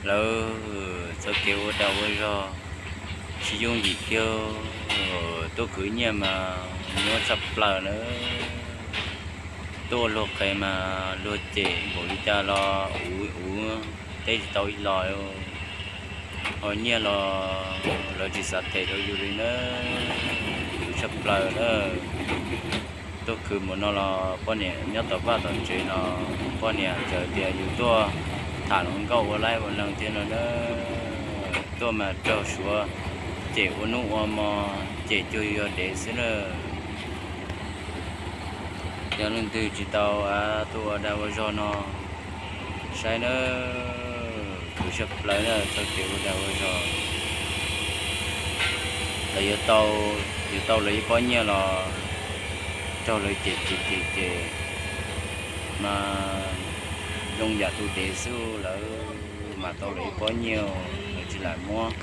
Lawv txoj kev ua dag ua zog tsis yooj yim kiag, tuaj khwv nyiaj mas nyuaj tshaj plaws na. Tuaj luag qe mas luag cem npaum li cas los uv uv teb tsis tau ib los. Ho nyiaj los lawv tsis xav them rau yus li na, khwv tshaj plaws na. Tuaj khwv mus no los poj niam nyob tom vaj tom tsev no, poj niam txawm tias yus tuaj tham hluas nkauj ua laib ua leej thiab no na. Tuaj mas raug Suav cem ua hnub ua hmo, cem cuag yus yog dev xwb na. Yog leej twg tsis tau tuaj ua dag ua zog no saib na, khwv tshaj plaws na txoj kev ua dag ua zog. Lawv yuav tau, yuav tau lawv ib pob nyiaj los raug lawv cem cem cem cem, mas zoo yam tus dev xwb. Lawv mas tau lawv ib pob nyiaj, lawv tsis lam muab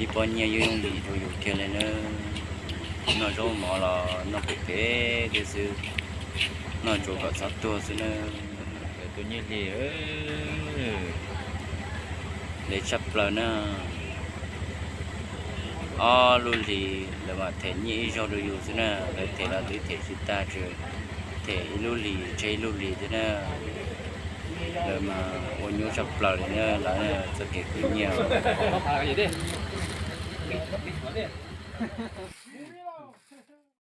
ib pob nyiaj yooj yooj yim rau yus kiag li na. Noj zaub mov los noj phem phem thiab xwb, noj tsuav kom txhob tuag xwb na. Lawv tus nyiaj hli ntev tshaj plaws na. Ob lub hlis lawv mam them nyiaj ib zaug rau yus xwb na, lawv them los twb them tsis tag, tsuas them ib lub hlis tseg ib lub hlis thiab na. Lawv mas ua nyuaj tshaj plaws li na, lawv txoj kev khwv nyiaj.